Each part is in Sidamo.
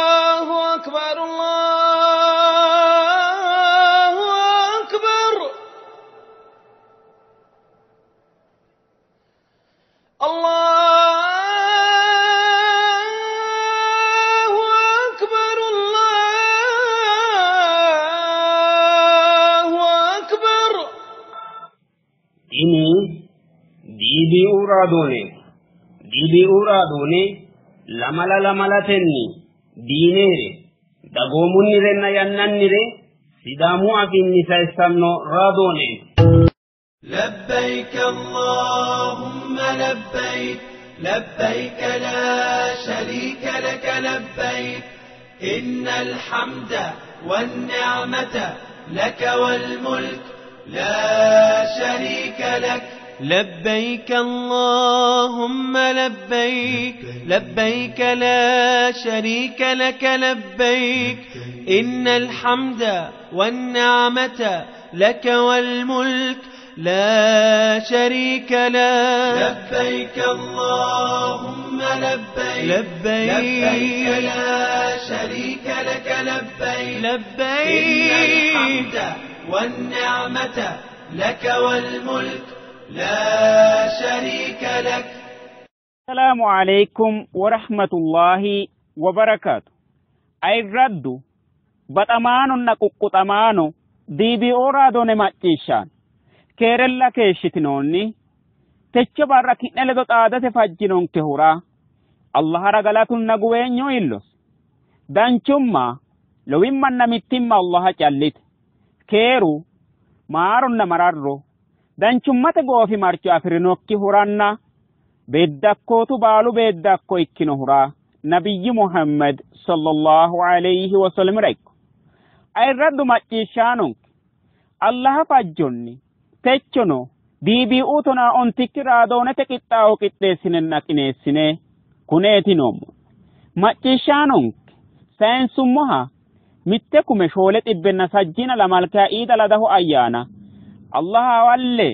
الله أكبر الله أكبر الله أكبر الله أكبر Tini DBU raadoone DBU raadoone lamala lamalatenni diineere dagoomunnirenna yannannire Sidaamu afiinni sayissanno raadooneeti. لبيك اللهم لبيك لبيك لا شريك لك لبيك إن الحمد والنعمة لك والملك لا شريك لك لبيك اللهم لبيك لبيك لا شريك لك لبيك إن الحمد والنعمة لك والملك لا شريك لك لبيك اللهم لبيك لبيك, لبيك لا شريك لك لبيك لبيك إن الحمد والنعمة لك والملك لا شريك لك Assalaamu alaikum warahmatullahi wabarakaatu. Ayirraddu baxamaanonna quqquxamaano DBO raadoone macciishshaan keerella keeshshitinoonni techo barra ki'ne ledo xaadate fajjinonkehura Allahara galatunna guweenyu illos. Danchumma lowimmanna mittimma Allaha callite. Keeru maaronna mararro danchummate goofimarcho afi'rinokkihuranna beeddakkootu baalu beeddakko ikkinohura nabiyyi Muhammad sallallahu alayhi wa sallamira ikko. Ayirraddu macciishshaanonke Allaha fajjonni techono DBU tonaa ontikki raadoonete qixxaawo qixxeessinenna qineessine kuneeti noommo. Macciishshaanonke sayinsummoha 1462 Iid Al-Adahu ayyaana Allaha walle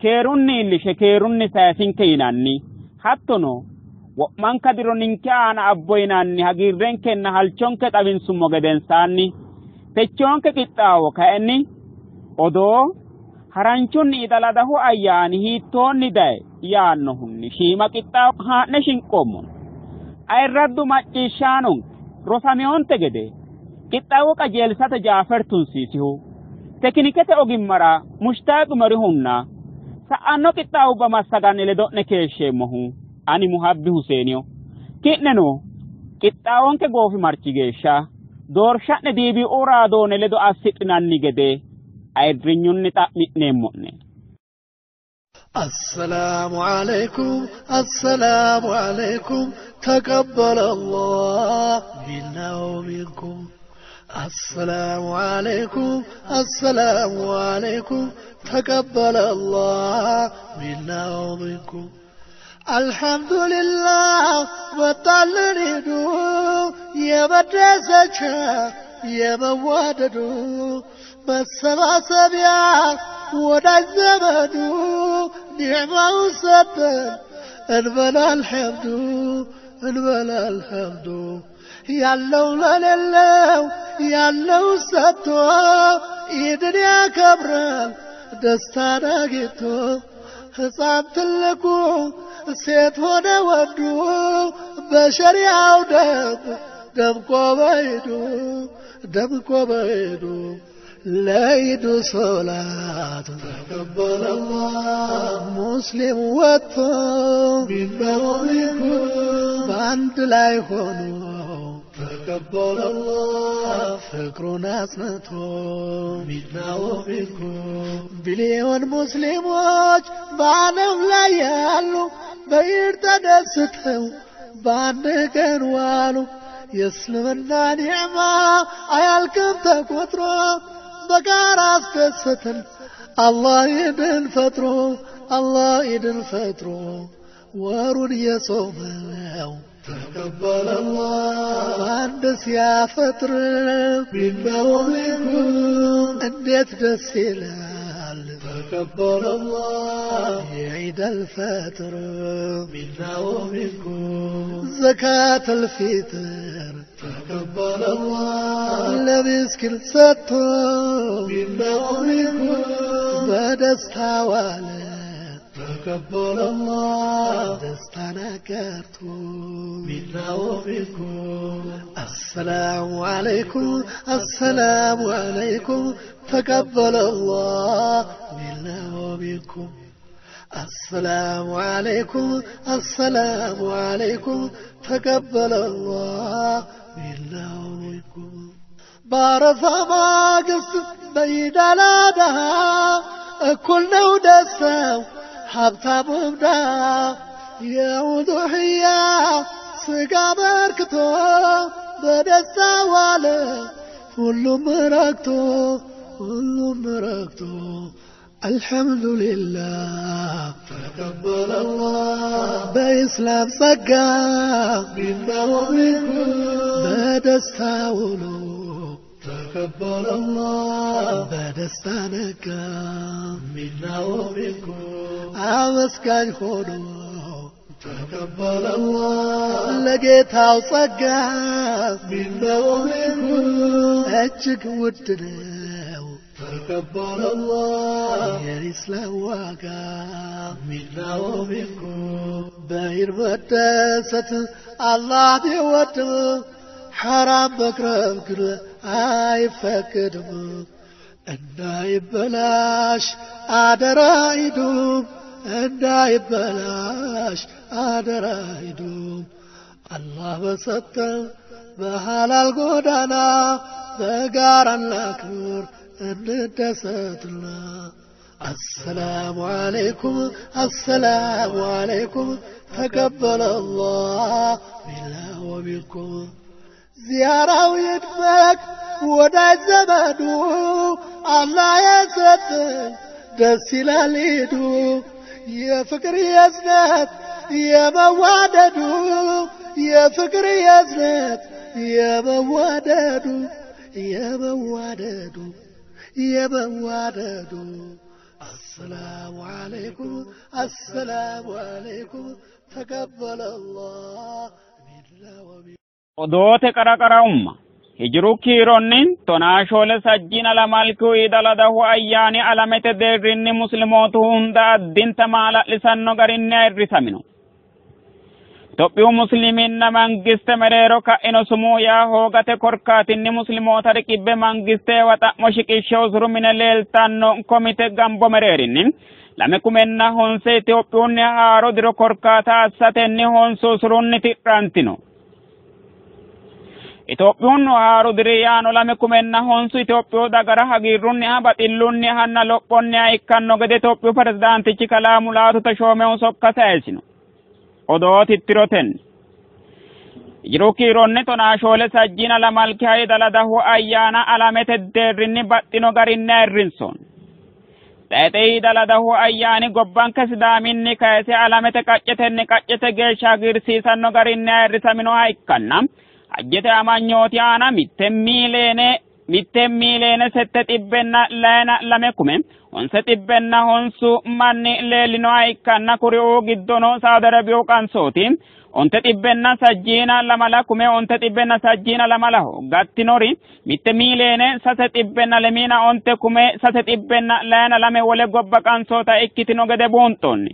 keerunni iillishe keerunni sayisinke yinanni hattono wo'manka diro ninke aana abbo yinanni hagiirrenkenna halchonke xawinsummo gedensaanni techoonke qixxaawo kayinni odoo haranchunni Iid Al-Adahu ayyaani hiittoonni daye yaannohunni shiima qixxaawo haa'ne shinqoommo. Ayirraddu macciishshaanonke rosameyonte gede qixxaawo qajeelsate Jaafer Tunsiisihu tekinikete ogimmara Mushtaaq Umerihunna sa'anno qixxaawubba massaganni ledo'ne keeshsheemmohu ani Muhabbi Huseeniyo. Ki'neno qixxaawonke goofimarchi geeshsha doorsha'ne DBU raadoone ledo assidhinanni gede ayirrinyunni xa'mi'neemmo'ne. السلام عليكم السلام عليكم تقبل الله منا ومنكم السلام عليكم السلام عليكم تقبل الله منا ومنكم الحمد لله وطلن የመድረሰቻ የመዋደዱ መሰባሰቢያ ወዳጅ ዘመዱ ኒዕማውን ሰጠን እንበላ አልሐምዱ እንበላ አልሐምዱ ያለው ለሌለው ያለው ሰጥቶ ኢድን ያከብራል ደስታን አግኝቶ ሕፃን ትልቁ ሴት ሆነ ወንዱ በሸሪያው ደም ደምቆ በኢዱ ደምቆ በኢዱ ለኢዱ ሶላት ተቀበለ አላህ ሙስሊም ወጥቶ ሚንበሩ በአንድ ላይ ሆኖ ተቀበለ አላህ ፍቅሩን አጽንቶ ሚናው ሚንኩም ቢሊዮን ሙስሊሞች በዓለም ላይ ያሉ በኢድ ተደስተው በአንድ ቀን ዋሉ። የእስልምና ኒዕማ አያልቅም ተቆጥሮ በጋራ አስደሰተን አላህ ኢድን ፈጥሮ አላህ ኢድን ፈጥሮ ወሩን የጾመው ተቀበለ አላህ አንድ ሲያፈጥር ቢናው ሚንኩም እንዴት ደስ ይላል። تقبل الله يعيد الفطر منا ومنكم زكاة الفطر تقبل الله ለምስኪን ሰጥቶ منا ومنكم በደስታ ዋለ ተቀበለ አላህ ደስታን አጋርቶ ሚና ወሚንኩም አሰላሙ አለይኩም አሰላሙ አለይኩም ተቀበለ አላህ ሚና ወሚንኩም السلام عليكم السلام عليكم تقبل الله منا ومنكم بعرفة ማግስት በኢድ አል አድሃ እኩል ነው ደስታው ሀብታሙም ድሃ የኡዱሕያ ስጋ በርክቶ በደስታ ዋለ ሁሉም ረክቶ ሁሉም ረክቶ አልሐምዱሊላህ ተቀበለ አላህ በኢስላም ጸጋ ሚና ወሚንኩም በደስታ ውሎ ተቀበለ አላህ በደስታ ነጋ ሚና ወሚንኩም አመስጋኝ ሆኖ ተቀበለ አላህ ለጌታው ጸጋ ሚና ወሚንኩም እጅግ ውድ ነው ተቀበለ አላህ የኢስላም ዋጋ ሚና ወሚንኩም በኢድ መደሰት አላህ ቢወድም ሐራም መቅረብ ግን አይፈቅድም። እንዳይበላሽ አደራ ሂዱም እንዳይበላሽ አደራ ሂዱም አላህ በሰጠን በሐላል ጎዳና በጋራ እናክብር እንደሰትና። አሰላሙ አለይኩም አሰላሙ አለይኩም ተቀበለ አላህ ሚና ወሚንኩም ዚያራው ይድመቅ ወዳጅ ዘመዱ አላህ የሰጠን ደስ ይላል ሂዱ የፍቅር የዝነት የመዋደዱ የፍቅር የዝነት የመዋደዱ የመዋደዱ የመዋደዱ አሰላሙ አለይኩም አሰላሙ አለይኩም ተቀበለ አላህ ሚና ወሚ Odoote qaraqaraumma hijiru kiironni 14 sajjina lamalkihu Iid al Adahu ayyaani alamete deerrinni muslimootu hunda addinta maala'lisanno garinni ayirrisamino. Itophiyu musliminna mangiste mereero ka'ino sumuu yaa hoogate korkaatinni muslimoota riqibbe mangistewa xa'mo shiqishshe usuru mine leeltanno komite gambo mereerinni 2009 Itophiyunni haaro diro korkaata assatenni honsu usurunni tidhantino. Itophiyunnu haaru diri yaano 2009 Itophiyu dagara hagiirrunniha baxillunnihanna lophonniha ikkanno gede Itophiyu pirezidaantichi kalaa Mulaatu Tashoomehu sokka sayisino. Odoo tittirotenni Jiru kiironni 14 sajjina lamalkiha Iid al Adahu ayyaana alamete deerrinni baxxino garinni ayirrinsoonni. Tayixe Iid al Adahu ayyaani gobbanke Sidaaminni kayise alamete qaccetenni qaccete geeshsha hagiirsiisanno garinni ayirrisaminoha ikkanna hajjete amanyooti aana 8,902,950 manni leellinoha ikkanna kuriuu giddono Saudi Arabiyu qansooti 962,962 gattinori 1,609,692 wole gobba qansoota ikkitino gede buunxoonni.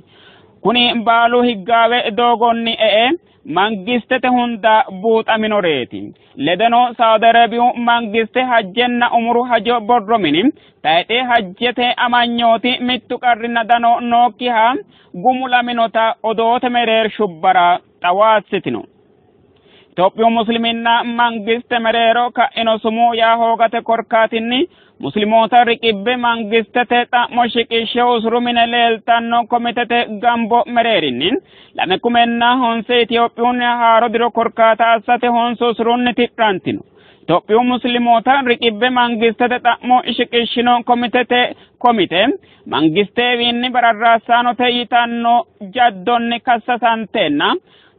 Kuni baalu higgaawe doogonni e'e mangistete hunda buuxaminoreeti. Ledeno Saudi Arabiyu mangiste hajjenna umuru hajo borro mini tayixe hajjete amanyooti mittu qarrinna dano nookkiha gumulaminota odoote mereershubbara xawaassitino. Itophiyu musliminna mangiste mereero ka'ino sumuu yaa hoogate korkaatinni muslimoota riqibbe mangistete xa'mo shiqishshe usuru mine leeltanno komitete gambo mereerinni 2009 Itophiyunni haaro diro korkaata assate honsu usurunni tidhantino. Itophiyu muslimoota riqibbe mangistete xa'mo shiqishshino komitete komite mangistewiinni bararraassaanote yitanno jaddonni kassasanteenna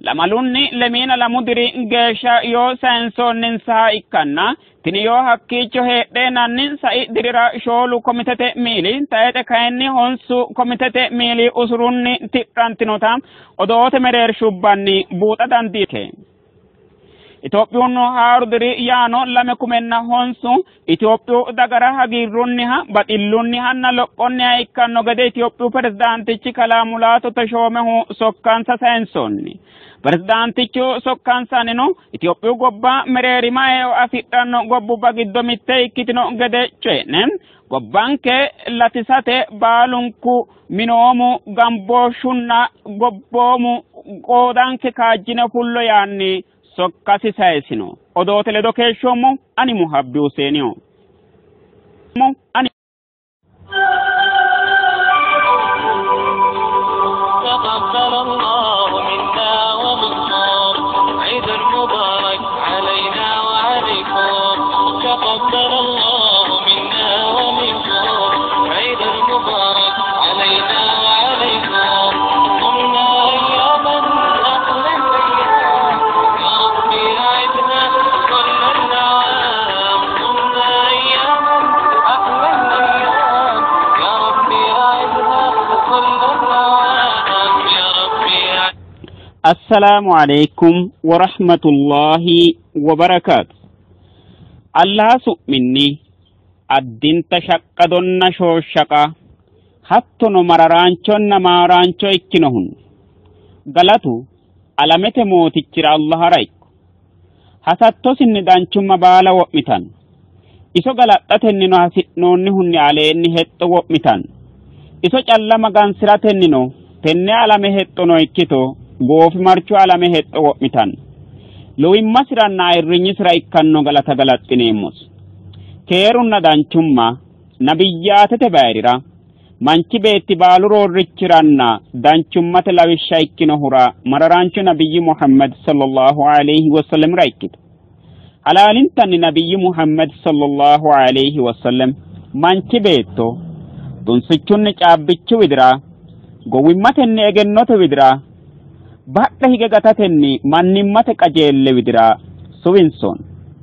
lamalunni lemiina lamu diri geeshsha yoo sayinsoonninsaha ikkanna tini yoo hakkiicho heedheenanni sai dirira 4 komitete miili tayixe kayinni 9 komitete miili usurunni tidhantinota odoote mereershubbanni buuxa dandiite. Itophiyu haaru diri yaano 2009 Itophiyu dagara hagiirrunniha baxillunnihanna lophonniha ikkanno gede Itophiyu pirezidaantichi kalaa Mulaatu Teshoomehu sokkansa sayinsoonni. Pirezidaantichu sokkansannino Itophiyu gobba mereerima eo afidhanno gobbubba giddo mitte ikkitino gede coyi'ne gobbanke latisate baalunku minoomu gambooshshunna gobboomu qoodanke kaajjine fullo yaanni sokkasi sayisino. Odoote ledo keeshshoommo ani Muhabbi Huseeniho. Ani تقبل الله منا ومنكم عيد مبارك علينا وعليكم تقبل الله منا ومنكم عيد مبارك علينا وعليكم قمنا أياما أحلى الأيام يا ربي أعدنا كل الأعوام قمنا أياما أحلى الأيام يا ربي أعدنا كل الأعوام يا ربي أعدنا Assalaamu alaikum wa rahmatullahi wa barakaatu. Allah su'minni addinta shaqqadonna shooshshaqa hattono mararaanchonna maaraancho ikkinohun galatu alamete mootichira Allahara ikko. Hasattosinni danchumma baala wo'mitanno. Iso galaxxatennino hasi'noonnihunni aleenni hexxo wo'mitanno. Iso calla magansiratennino tenne alame hexxono ikkito goofimarchu alame hexxo wo'mitanno. Lowimmasiranna ayirrinyisira ikkanno galata galaxxineemmosi. Keerunna danchumma nabiyyaatete bayirira manchi beetti baalu roorrichiranna danchummate lawishsha ikkinohura mararaanchu nabiyyi Muhammad sallallahu alayhi wasallamira ikkito. Halaalintanni nabiyyi Muhammad sallallahu alayhi wasallam manchi beetto tunsichunni caabbichu widira gowwimmatenni egennote widira badhe hige gatatenni mannimmate qajeelle widira suwinsoon.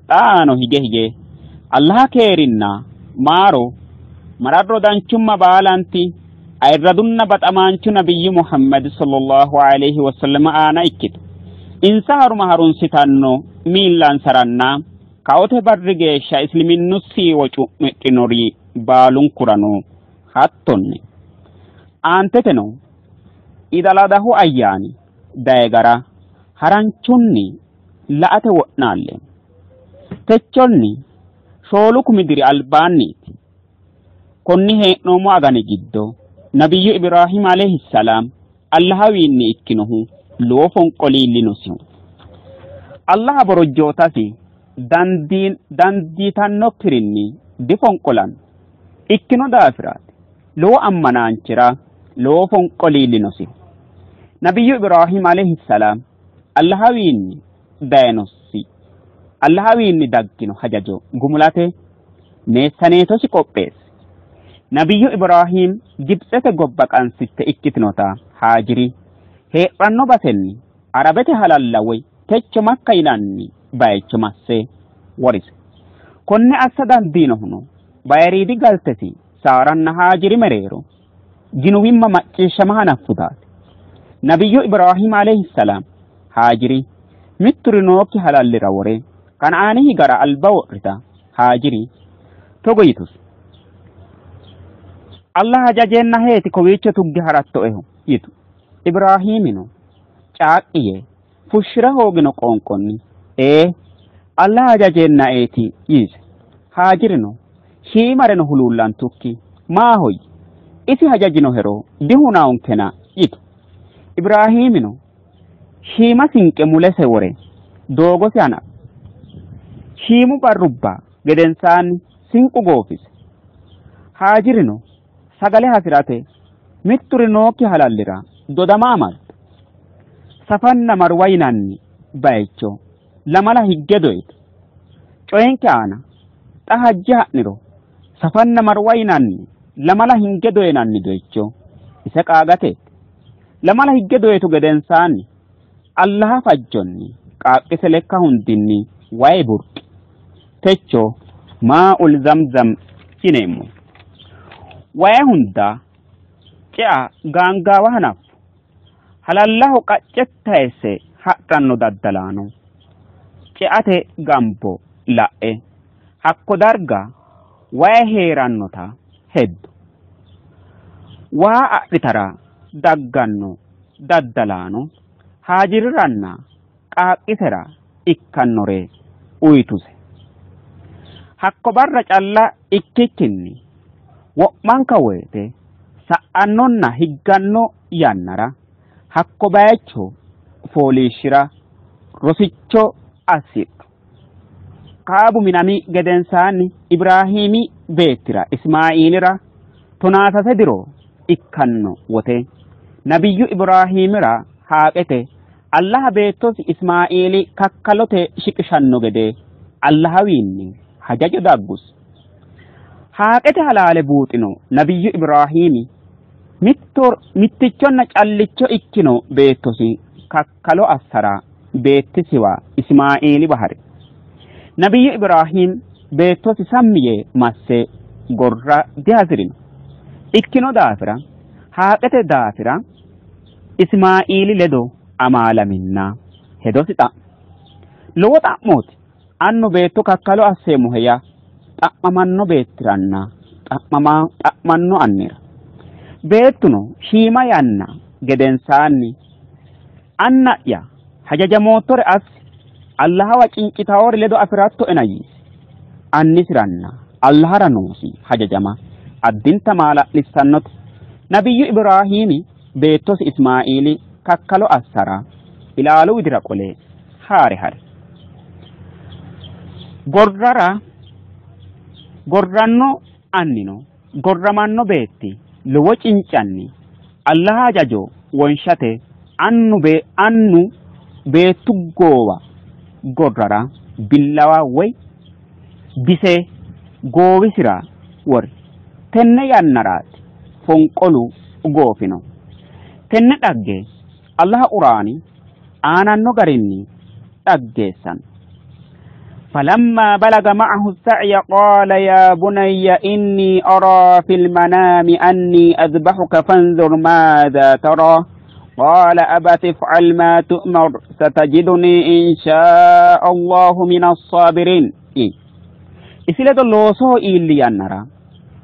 Xaano hige hige Allah keerinna maaro mararro danchumma baalanti ayirradunna baxamaanchu nabiyyi Muhammad sallallahu alayhi wasallam aana ikkito. Insa haruma harunsitanno miillansaranna kaote barri geeshsha isliminnu siiwo cu'midhinori baalunkurano hattonni. Aanteteno Idaladahu ayyaani dayi gara haranchunni la'ate wo'naalle. Techonni 4,000 diri albaanniiti. Konni hee'noommo agani giddo nabiyyu Ibrahiim alayhi salaam Allahawiinni ikkinohu lowo fonqoli iillinosihu. Allaha borojjootasi dandiitannokkirinni difonqolanno. Ikkino daafiraati lowo ammanaanchira lowo fonqoli iillinosihu. Nabiyyu Ibrahiim alayhi salaam Allahawiinni dayinosi Allahawiinni daggino hajajo gumulate meessaneetosi qopheesse. Nabiyyu Ibrahiim Gibtsete gobba qansitte ikkitinota Haajiri hee'ranno basenni Arabete halalla woy techo Makka yinanni bayicho masse worise. Konne assa dandiinohuno bayiriidi galtesi Saaranna Haajiri mereero ginuwimma macciishshama hanaffutaati. Nabiyyu Ibrahiim alayhi salaam Haajiri mitturi nookki halallira wore Kana'aani higara alba wo'rita Haajiri togo yitusi. Allah hajajeenna heeti kowiicho tugge harattoehu yitu. Ibrahiimino caaqqi yee fushshira hoogino qoonqonni ee Allah hajajeennaeeti yiise. Haajirino shiimareno huluullantukki maahoyye isi hajajinohero dihunaankena yitu. Ibrahiimino shiima sinqe mulese wore doogosi hanafi. Shiimu barrubba gedensaanni sinqu goofise. Haajirino sagale hasirate mitturi nookki halallira dodama amaddu. Safanna Marwa yinanni bayicho 2 higge doyitu. Coyinke aana xa hajje ha'niro Safanna Marwa yinanni lamala hinge doyinanni doyicho ise qaagate. Lamala higge doyitu gedensaanni Allaha fajjonni qaaqqise lekka hundinni wayi burqi. Techo maa'ul zamzam yineemmo. Wayi hunda cea gaangaawa hanaffu. Halallaho qacce tayisse hadhanno daddalaano ceate gambo la'e hakko darga wayi hee'rannota heddu. Waa adhitara dagganno daddalaano Haajiriranna qaaqqisera ikkannore uyituse. Hakko barra calla ikkikkinni wo'manka woyite sa'annonna higganno yannara hakko bayicho fooliishshira rosicho assidhu. Kaabu minami gedensaanni Ibrahiimi beettira Ismaa'eelira 13 diro ikkanno wote nabiyyu Ibrahiimira haaqete Allaha beettosi Ismaa'eeli kakkalote shiqishanno gede Allahawiinni hajajo daggusi. Haaqete halaale buuxino nabiyyu Ibrahiimi mittichonna callicho ikkino beettosi kakkalo assara beettisiwa Ismaa'eeliwa hari. Nabiyyu Ibrahiim beettosi sammi yee masse gorra dihasi'rino. Ikkino daafira haaqete daafira Ismaa'eeli ledo amaalaminna hedosi xa'mi. Lowo xa'mooti. Annu beetto kakkalo asseemmohe yaa xa'mamanno beettiranna xa'manno annira. Beettuno shiima yanna gedensaanni anna'ya hajajamoottore assi Allahawa cincitaawori ledo afi'rattoena yiisi. Annisiranna Allahara noosi hajajama addinta maala'lissannote. Nabiyyu Ibrahiimi beettosi Ismaa'eeli kakkalo assara ilaalu widira qole haare hari. Gorranno annino gorramanno beetti lowo cincanni Allaha hajajo wonshate annu beettu goowa gorrara billawa woy bise goowisira wori. Tenne yannaraati fonqolu goofino. Tenne dhagge Allaha Quraani aananno garinni dhaggeessanno. فلما بلغ معه السعي قال يا بني إني أرى في المنام أني أذبحك فانظر ماذا ترى قال أبت افعل ما تؤمر ستجدني إن شاء الله من الصابرين. Isi ledo loosoho iilli yannara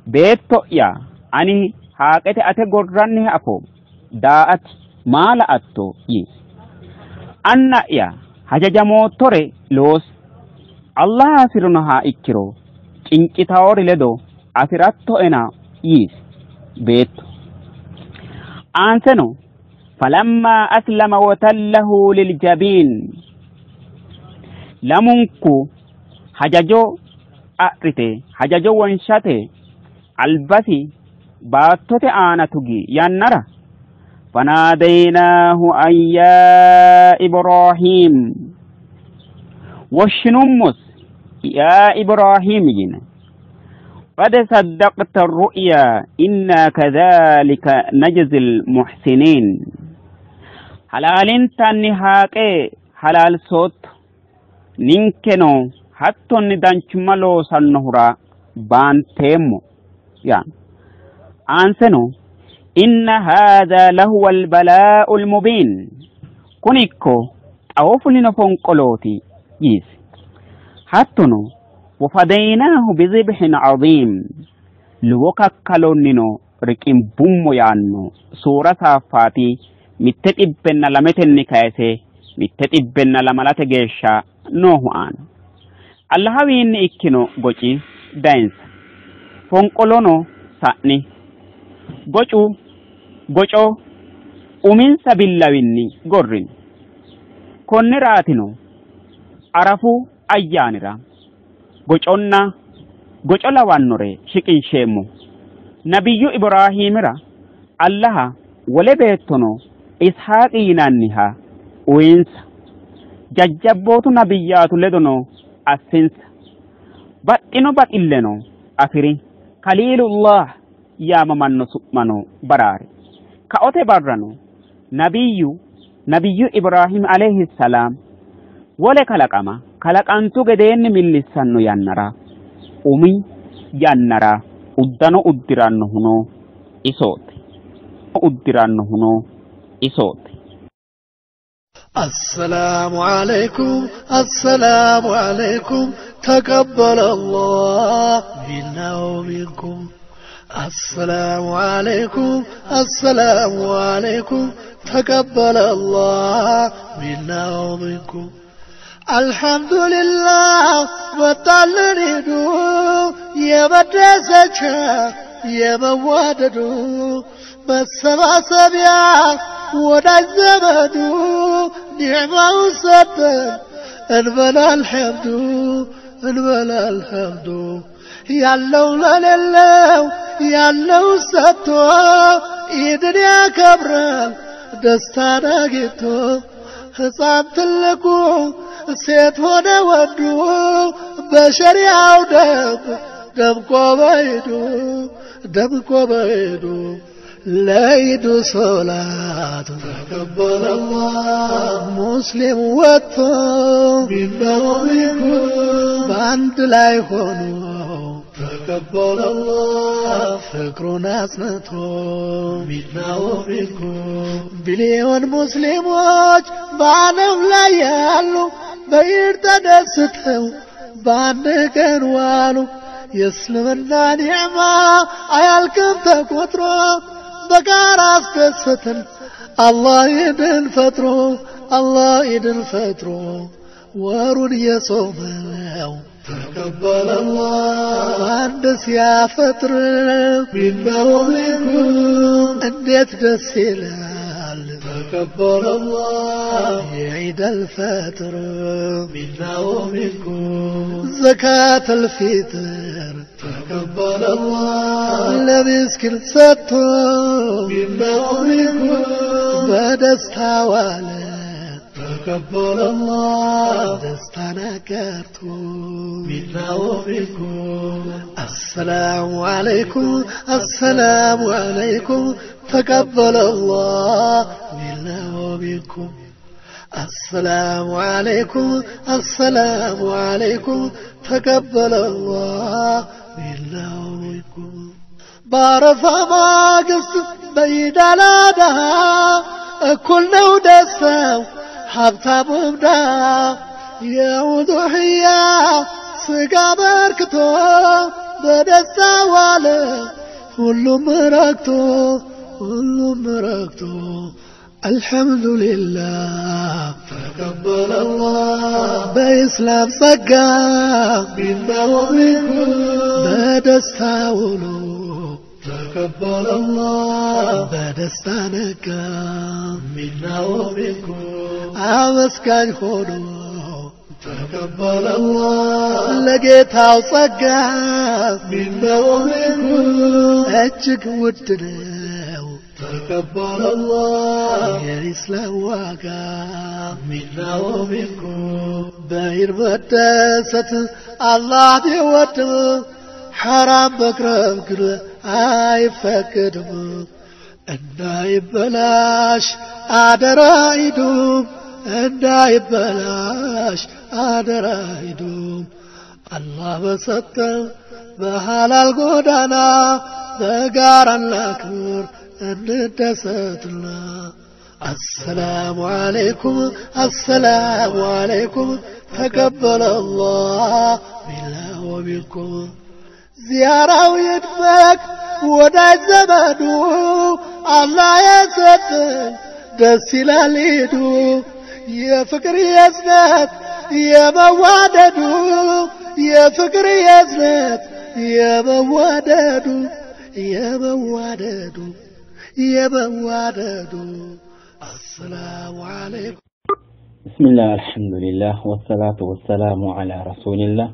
beetto'ya ani haaqete ate gorranniha afoommo daa''ati maa la'atto yiisi. Anna'ya hajajamoottore loosi Allah hasi'rinoha ikkiro cincitaawori ledo afi'rattoena yiisi beettu. Aanseno falammaa aslama watallahu liljabiin lamunku hajajo adhite hajajo wonshate albasi baattote aana tugi yannara fanaadaynaahu an yaa Ibrahiim woshshinummos yaa Ibrahiim yine qad saddaqta ru'ya inna kadhalika najzil muhsinin halaalintanni haaqee halaalsootto ninkeno hattonni danchumma loosannohura baanteemmo yaanno. Aanseno inna haadha lahuwa albalaa'u almubiin kun ikko xawo fulino fonqolooti yiisi. Hattono wafadaynaahu bizibhin aziim lowo kakkalonnino riqimbummo yaanno suura saaffaati 102 kayise 120 geeshsha noohu aana. Allahawiinni ikkino goci dayinsa. Fonqolono sa'ni. Goco uminsa billawinni gorrini. Konniraatino Arafu ayyaanira goconna goco lawannore shiqinsheemmo. Nabiyyu Ibrahiimira Allaha wole beettono Ishaaqi yinanniha uyinsa. Jajjabbootu nabiyyaatu ledono assinsa. Baxxino baxilleno afi'ri. Kaliilullah yaamamanno su'mano baraari. Kaote barrano nabiyyu nabiyyu Ibrahiim alayhi salaam wole kalaqama kalaqantu gedeenni millissanno yannara umi yannara uddano uddirannohuno isooti. Uddirannohuno isooti. السلام عليكم السلام عليكم تقبل الله منا ومنكم السلام عليكم السلام عليكم تقبل الله منا ومنكم الحمد لله وطلن የመደሰቻ የመዋደዱ መሰባሰቢያ ወዳጅ ዘመዱ ኒዕማውን ሰጠን እንበላ አልሐምዱ እንበላ አልሐምዱ ያለው ለሌለው ያለው ሰጥቶ ኢድን ያከብራል ደስታን አግኝቶ ሕፃን ትልቁ ሴት ሆነ ወንዱ በሸሪያው ደም ደምቆ በኢዱ ደምቆ በኢዱ ለኢዱ ሶላት ተቀበለ አላህ ሙስሊም ወጥቶ ሚናው ሚንኩም በአንድ ላይ ሆኖ ተቀበለ አላህ ፍቅሩን አጽንቶ ሚናው ሚንኩም ቢሊዮን ሙስሊሞች በዓለም ላይ ያሉ በኢድ ተደስተው በአንድ ቀን ዋሉ። የእስልምና ኒዕማ አያልቅም ተቆጥሮ በጋራ አስደሰትን አላህ ኢድን ፈጥሮ አላህ ኢድን ፈጥሮ ወሩን የጾመው ተቀበለ አላህ አንድ ሲያፈጥር ሚናው ሚንኩም እንዴት ደስ ይላል ተቀበለ አላህ የዒድ አልፈጥር ሚናው ሚንኩም ዘካት አልፊጥር ተቀበለ አላህ ለምስኪን ሰጥቶ ሚናው ሚንኩም በደስታ ዋለ ተቀበለ አላህ ደስታን አጋርቶ ሚናው ሚንኩም አሰላሙ አለይኩም አሰላሙ አለይኩም ተቀበለ አላህ ሚና ወሚንኩም السلام عليكم السلام عليكم تقبل الله منا ومنكم بعرفة ማግስት በኢድ አል አድሃ እኩል ነው ደስታው ሀብታሙም ድሃ የኡዱሕያ ስጋ በርክቶ በደስታ ዋለ ሁሉም ረክቶ ሁሉም ረክቶ الحمد لله تقبل الله በኢስላም ጸጋ ሚና ወሚንኩም በደስታ ውሎ ተቀበለ አላህ በደስታ ነጋ ሚና ወሚንኩም አመስጋኝ ሆኖ ተቀበለ አላህ ለጌታው ጸጋ ሚና ወሚንኩም እጅግ ውድ ነው ተቀበለ አላህ የኢስላም ዋጋ ሚና ወሚንኩም በኢድ መደሰት አላህ ቢወድም ሐራም መቅረብ ግን አይፈቅድም። እንዳይበላሽ አደራ ኢዱም እንዳይበላሽ አደራ ኢዱም አላህ በሰጠን በሐላል ጎዳና በጋራ እናክብር እንደሰትና። አሰላሙ አለይኩም አሰላሙ አለይኩም ተቀበለ አላህ ሚና ወሚንኩም ዚያራው ይድመቅ ወዳጅ ዘመዱ አላህ የሰጠን ደስ ይላል ኢዱ የፍቅር የዝነት የመዋደዱ የፍቅር የዝነት የመዋደዱ የመዋደዱ የመዋደዱ አሰላሙ አለይኩም بسم الله الحمد لله والصلاة والسلام على رسول الله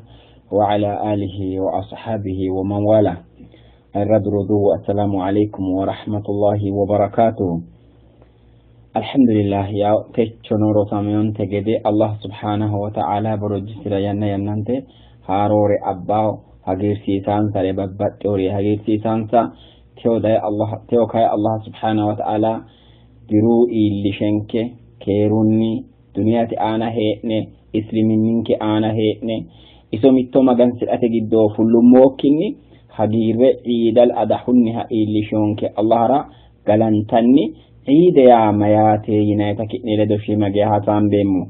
وعلى آله وأصحابه ومن والاه الرد ردو السلام عليكم ورحمة الله وبركاته الحمد لله يا تشنورو ساميون تجدي الله سبحانه وتعالى برج سريانا ينانتي هاروري أباو hagiirsiisaansare babbaxxewori hagiirsiisaansa teyo daye Allah teyo kaye Allah subhanahu wa ta'ala diru iillishenke keerunni duniyate aana hee'ne isliminninke aana hee'ne iso mitto magansidhate giddo fullummokkinni hagiirre ciidal adahunniha iillishonke Allahara galantanni ciide yaa mayaate yinayita ki'ne ledo shiima geya hasaambeemmo.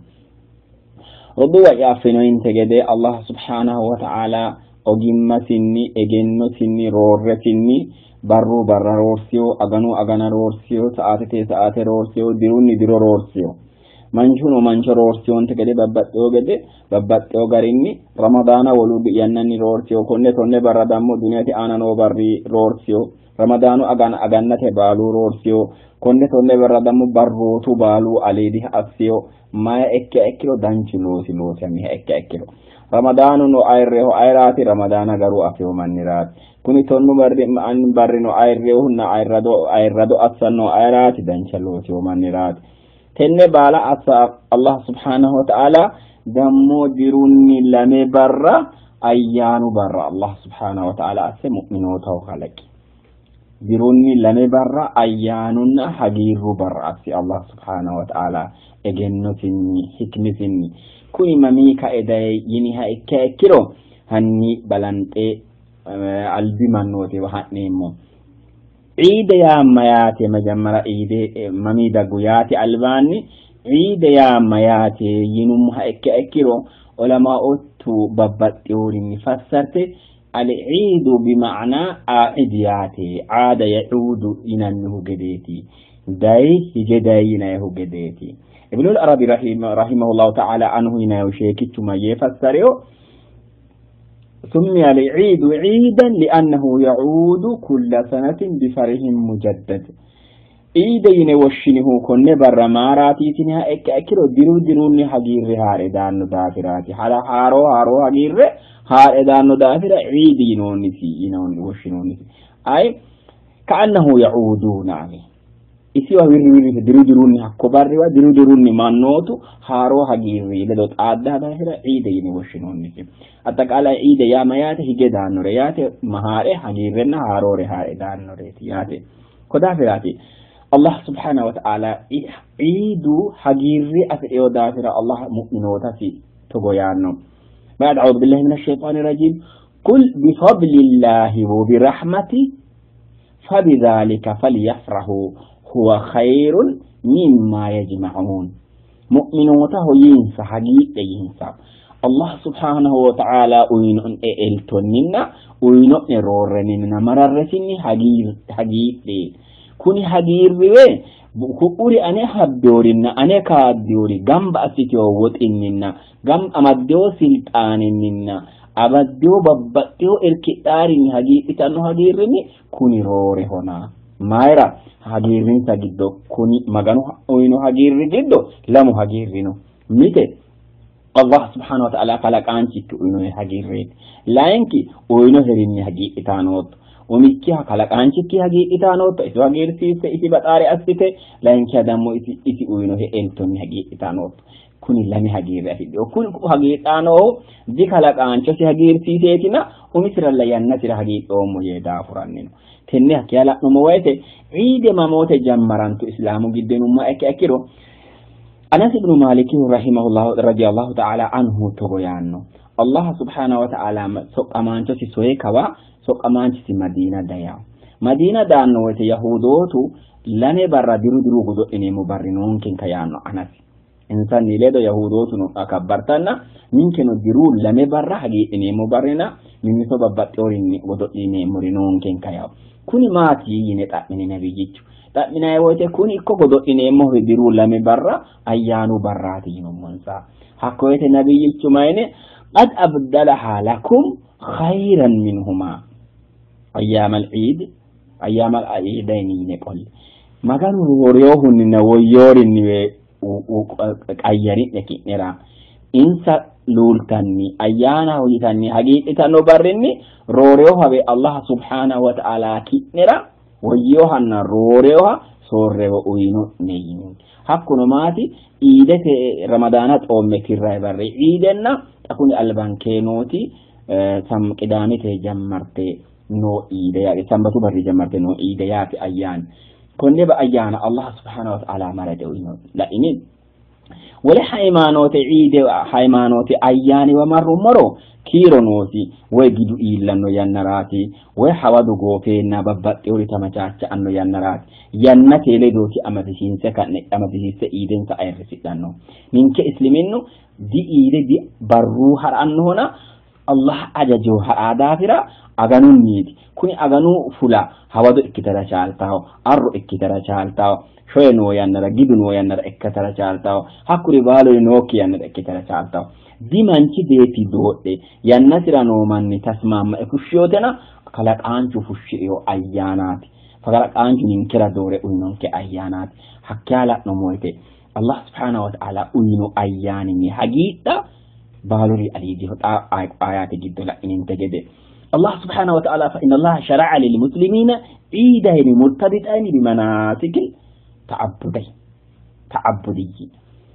Roduuwa'ya affinoyinte gede Allah subhanahu wa ta'ala ogimmasinni egennosinni roorresinni barru barra roorsiyo, aganu agana roorsiyo, sa'aatete sa'aate roorsiyo, dirunni diro roorsiyo. Manchuno mancho roorsiyonte gede babbaxxewo gede babbaxxewo garinni Ramadaana wolu yannanni roorsiyo, konne tonne barra dammo duniyate aana noo barri roorsiyo, Ramadaanu agana agannate baalu roorsiyo, konne tonne barra dammo barrootu baalu aliidiha assiyo, mayi ikkiha ikkiro danchu loosi loosamiha ikkiha ikkiro. Ramadaanuno ayirreho ayiraati Ramadaana garu afewo manniraati. Kuni tonnu barri barrino ayirrewohunna ayirrado assanno ayiraati dancha loosiwo manniraati. Tenne baala assa Allah subhanahu wa ta'ala dammo dirunni lame barra ayyaanu barra Allah subhanahu wa ta'ala asse mu'minootaho kalaqi. Dirunni lame barra ayyaanunna hagiirru barra asse Allah subhanahu wa ta'ala egennosinni hikmisinni. Kuni mamii ka'e daye yiniha ikkiha ikkiro hanni balanxe albi mannootiwa ha'neemmo. Ciide yaa mayaate majammara ciide mamii daggu yaate albaanni ciide yaa mayaate yinummoha ikkiha ikkiro ulamaa'ottu babbaxxeworinni fassarte al-ciidu bima'naa aacid yaate caada yacuudu yinannihu gedeeti dayi hige dayi yinayihu gedeeti. Ibnul Arabi rahimahullahu ta'ala anhu yinayihu sheekichu mayyee fassareyo سمي العيد عيدا لأنه يعود كل سنة بفرح مجدد. عيد ينوشنه كن بر ماراتي تنها إك أكيرو درو دروني حقير هار إدان دافراتي حالا هارو هارو حقير هار إدان دافر عيد ينونسي ينوشنونسي أي كأنه يعودون عليه isiwa wirri wirri diru dirunni hakko barriwa diru dirunni mannootu haaroo hagiirri ledo xaaddaa daafira ciide yine woshshinoonnisi. Axaqaalay ciide yaa mayaate hige daannore yaate mahaare hagiirrenna haaroore haare daannoreeti yaate. Ko daafiraati Allah subhanahu wa ta'ala ciidu hagiirri afidheyo daafira Allah mu'minootasi togo yaanno. بعد أعوذ بالله من الشيطان الرجيم قل بفضل الله وبرحمته فبذلك فليفرحوا هو خير مما يجمعون. مؤمنوته ينسى حقيقة ينسى الله سبحانه وتعالى وينون إلتوننا وينون رورننا مررسني حقيقة كوني حقيقة كوري أنا حبدورنا أنا كادوري جنب أسيتيو وطننا جنب أمديو سلطاننا أبديو ببتيو إركتارني حقيقة أنه حقيقة كوني روري هنا mayira hagiirrinsa giddo kuni maganu uyino hagiirri giddo lamu hagiirri no. Mite Allah subhanahu wa ta'ala kalaqaanchikki uyinohe hagiirreeti. Layinki uyinoherinni hagiidhitaanootto. Umikkiha kalaqaanchikki hagiidhitaanootto iso hagiirsiisse isi baxaare assite, layinkiha dammo isi uyinohe eltonni hagiidhitaanootto. Kuni lame hagiirre afidhino. Kuni hagiidhaanoohu dikalaqaanchosi hagiirsiiseetina umisiralla yannasira hagiidhoommo yee daafuranni no. Tenne hakkiya la'nummo woyite ciide mamoote jammarantu islaamu giddo yinummoha ikkiha ikkiro Anas ibnu Maaliki rahimahullahu radiyallahu ta'ala anhu togo yaanno. Allah subhanahu wa ta'ala soqqamaanchosi soye kawa soqqamaanchisi Madiina dayaa. Madiina daanno woyite Yahudootu lame barra diru diru godo'lineemmo barri noonkenka yaanno Anas. Insanni ledo Yahudootuno akabbartanna ninkeno diru lame barra hagiidhineemmo barrina mimmito babbaxxeworinni godo'lineemmori noonkenka yawo. Kuni maati yine xa'mini nabiyyichu. Xa'minayi woyite kuni ikko godo'lineemmohu diru lame barra ayyaanu barraati yinummonsa. Hakko woyite nabiyyichu mayine qad abdalaha lakum khayran minhuma ayyaamal ciid ayyaamal ciidayni yine qolli. Maganu rooreyoohunninna woyyoorinni qayyari'ne ki'nera insa luultanni ayyaanaho yitanni hagiidhitanno barrinni rooreyohawe Allah subhanahu wa ta'ala ki'nera woyyohanna rooreyoha soorrewo uyino'ne yini. Hakkuno maati iidete Ramadaana xoomme tirrayi barri ciidenna xa kuni albankee nooti Sam qidaamete jammarte noo iide yaate, sambatu barri jammarte noo iide yaate ayyaani. Konne ba ayyaana Allah subhanahu wa ta'ala marade uyino la'ini. Wole hayimaanoote iide hayimaanoote ayyaaniwa marrummoro kiiro noosi, woy gidu iillanno yannaraati, woy hawadu goofeenna babbaxxewori tamachaacha'anno yannaraati. Yannate ledooti amadisiinse ka'ne amadisiisse iidensa ayirrisidhanno. Ninke isliminnu di iide di barruu ha'rannohona Allah ajajo ha'raa daafira aganunniiti. Kuni aganu fula hawado ikkitara chaaltaho, arro ikkitara chaaltaho, shoye noo yannara, gidu noo yannara ikkitara chaaltaho, hakkuri baaluri nookki yannara ikkitara chaaltaho. Di manchi beetti doodhe yannasira noo manni tasmaamma fushshiyootena kalaqaanchu fushshi'riyo ayyaanaati. Kalaqaanchu ninkera doore uyinonke ayyaanaati. Hakkiya la'nummo woyite Allah subhanahu wa ta'ala uyino ayyaaninni hagiidha baaluri aliidiho xaa ayaate giddo la'ininte gede. Allah subhanahu wa ta'ala fa inna Allah shara'a lil muslimina ciidayn murtabitayn bimanaasikil ta'abbuday ta'abbudiyyi.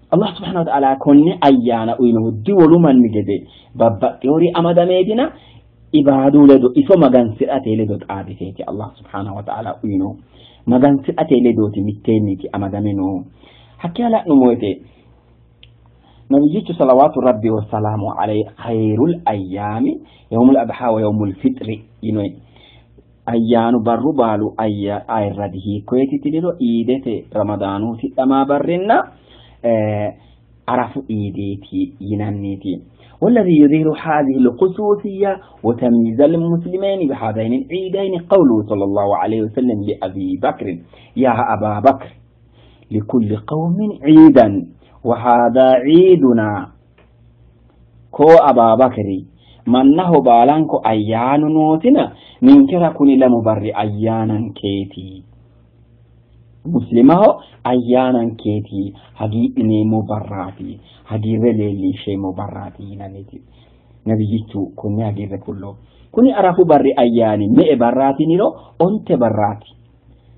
Allah subhanahu wa ta'ala konne ayyaana uyinohu diwolu manni gede babbaxxewori amadameetina ibaadu ledo iso magansi'rate ledo xaadiseeti Allah subhanahu wa ta'ala uyinohu magansi'rate ledooti mitteenniiti amadame noohu. Hakkiya la'nummo woyite nabiyyichu salawaatu rabbi wasalaamu alayhi khayrul ayyaami yawmul adha wa yawmul fitri yinoyi. Ayyaanu barru baalu ayirradi hiikkoyeeti tiniro iidete ramadaanu tidhamaa barrinna arafu iideeti yinanniiti. والذي يظهر هذه الخصوصية وتمييز المسلمين بهذين العيدين قوله صلى الله عليه وسلم لأبي بكر: يا أبا بكر لكل قوم عيدا وهذا عيدنا. كو أبا بكر منه بالانكو أيان نوتنا من كرا كوني لمبر أيانا كيتي مسلمه أيانا كيتي هدي مبراتي هدي رلي شيء مبراتي ننتي نبيجتو كوني هدي كله كوني أعرفوا بري أياني مئ براتي نيرو أنت براتي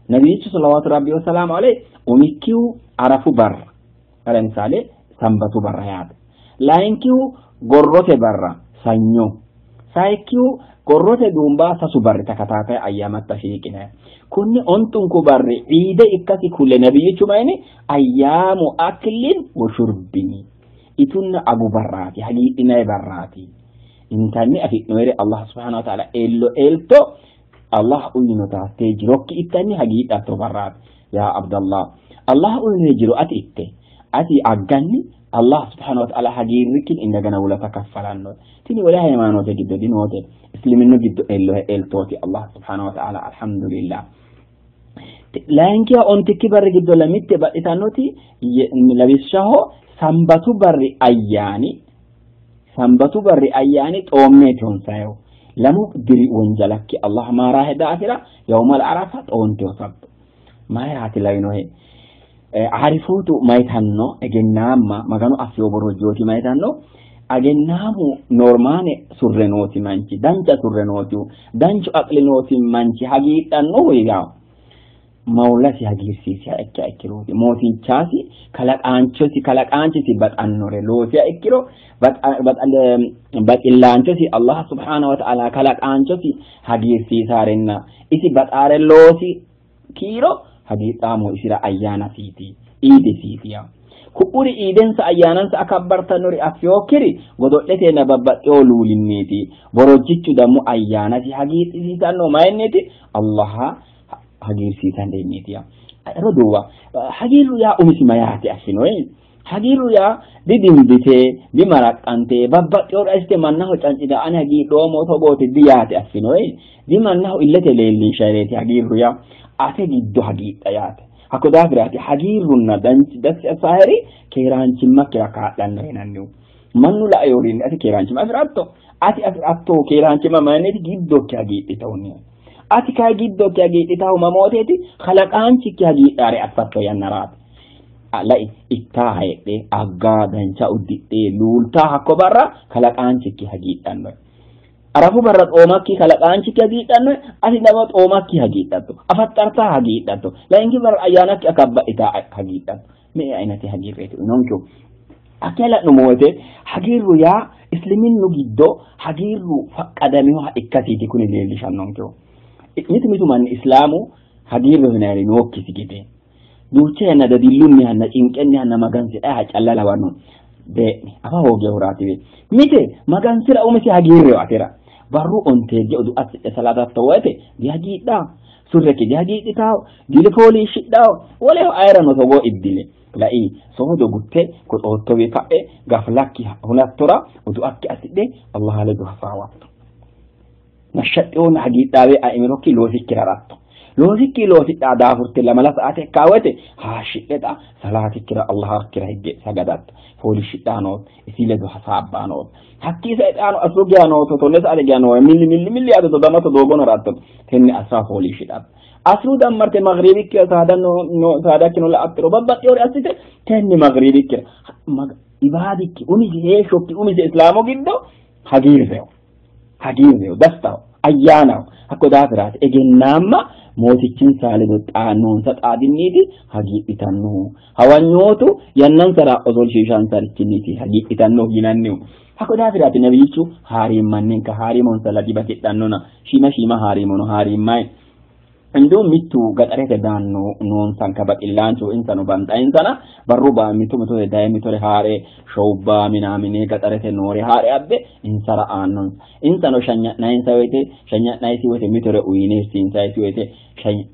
نبيجتو صلوات ربي وسلام عليه ومكيو أعرفوا بر ለምሳሌ ሰንበቱ barra yaate layinkihu gorrote barra sanyo sayikkihu gorrote duumba sasu barri takataataye ayyaamatta shiiqinaye kunni ontunku barri ciide ikkasi kulle nabiyyichu mayini ayyaamu aklin wa shurbini itunna agu barraati hagiidhinaye barraati intanni afi'noyere Allah subhanahu wa ta'ala ello elto Allah uyinota hattee jirokki ittanni hagiidhatto barraati. Yaa Abdallah Allah uyinohe jiro ati itte ati agganni Allah subhanahu wa ta'ala hagiirrikkin indagana wulata kaffalanno. Tini wole hayimaanoote giddo dinoote isliminnu giddo ellohe eltooti Allah subhanahu wa ta'ala alhamdulillah. Layinkiha ontikki barri giddo lamitte baxxitannoti lawishshaho sambatu barri ayyaani sambatu barri ayyaani xoommeeti honsayeho lamu diri wonjalakki Allah maaraahe daafira yawmal arafa xoonte hosatto mayiraati lawinohe aarifootu mayitanno egennaamma maganu affiyo borojjooti mayitanno agennaamu normaane surre nooti manchi dancha surre nootihu danchu aqli nooti manchi hagiidhannohu yaa mawlasi hagiirsiisiha ikkiha ikkirooti mootichaasi kalaqaanchosi kalaqaanchisi baxannore loosiha ikkiro baxillaanchosi Allah subhanahu wa ta'ala kalaqaanchosi hagiirsiisaarenna isi baxaare loosi kiiro hagiidhaamo isira ayyaanasiiti iidesiiti yaa. Ku'uri iidensa ayyaanansa akabbartannori affiyookkiri godo'leteenna babbaxxewo luulinniiti borojjichu dammo ayyaanasi hagiirsiisanno mayinniiti Allaha hagiirsiisandenniiti yaa. Roduuwa hagiirru yaa umisi mayaati affinoye hagiirru yaa didimbite dimaraqqante babbaxxewore assite mannaho cancita ani hagiidhoommo togooti diyaate affinoye dimannaho illete leellinshayireeti hagiirru yaa ate giddo hagiidha yaate. Hakko daafiraati hagiirrunna dassi assaaheri keeraanchimmakkira kaa'lanno yinannihu. Mannu laeyorinni ati keeraanchimma afi'ratto ati afi'ratto keeraanchimma mayinniiti giddokki hagiidhitahunni ati kayi giddokki hagiidhitahu mamooteeti kalaqaanchikki hagiidhaare affatto yannaraati. Lai ittaa heedhe aggaa dancha uddidhe luultaa hakko barra kalaqaanchikki hagiidhanno. Arafu barra xoomakki kalaqaanchikki hagiidhanno ati nama xoomakki hagiidhatto afaxxartaa hagiidhatto layinki barra ayyaanakki akabbadhitaa hagiidhatto me'e aynati hagiirreeti uyinonkehu. Hakkee la'nummo woyte hagiirru yaa isliminnu giddo hagiirru faqqadaminoha ikkasiiti kuni leellishannonkehu. Mitu mitu manni islaamu hagiirru yinanniri nookkisi gede duucha yanna dadillunnihanna cinqennihanna magansidhaha calla lawanno. Dee'ni afa hoogehuraatiwe. Mite magansira umisi hagiirreho atera. Barru onteegge udu assidhe salatatto woyte dihagiidhaa, surrekki dihagiidhitawo, dilifooliishshidhawo, woleho ayerano togoo iddile. Lai soodo gutte goxoottowi ka'e gaflakki hunattora udu'akki assidhe Allah ledo hasaawatto. Nashshaxxewoonna hagiidhaawe a'imirokki loosikkira haratto. Loosikki loosidhaa daafurte lamala sa'ate ikkaa woyte haashshidhe xa salaatikkira Allahakkira higge sagadatto. Fooliishshidhaa nootto, isi ledo hasaabbaa nootto. Hakkii sae xaano asru geya nootto, tonne sa'ate geya noore milli milli milli yaate dodamatto doogono haratto. Tenne asra fooliishshidhatto. Asru dammarte magribikkira saadakkino la'attoro babbaxxewore assite tenne magribikkira ibaadikki umisi heeshshokki umise islaamu giddo hagiirreho. Hagiirreho, dastaho, ayyaanaho. Hakko daafiraati egennaamma mootichinsa ledo noonsa xaadinniiti hagiidhitannohu. Hawanyootu yannansara osolshiishansarichinniiti hagiidhitannohu yinannihu. Hakko daafiraati nabiyyichu haariimmanninka haariimonsa ladi batidhannona shiima shiima haariimono haariimmayi. Indu mittu gaxarete daanno noonsanka baxillaanchu insano banxayinsana barru ba mitu mitore daye mitore haare showubba minaamine gaxarete noore haare abbe insara aannonsa. Insano shanya'nayinsa woyte shanya'nayisi woyte mitore uyine hirsiinsayisi woyte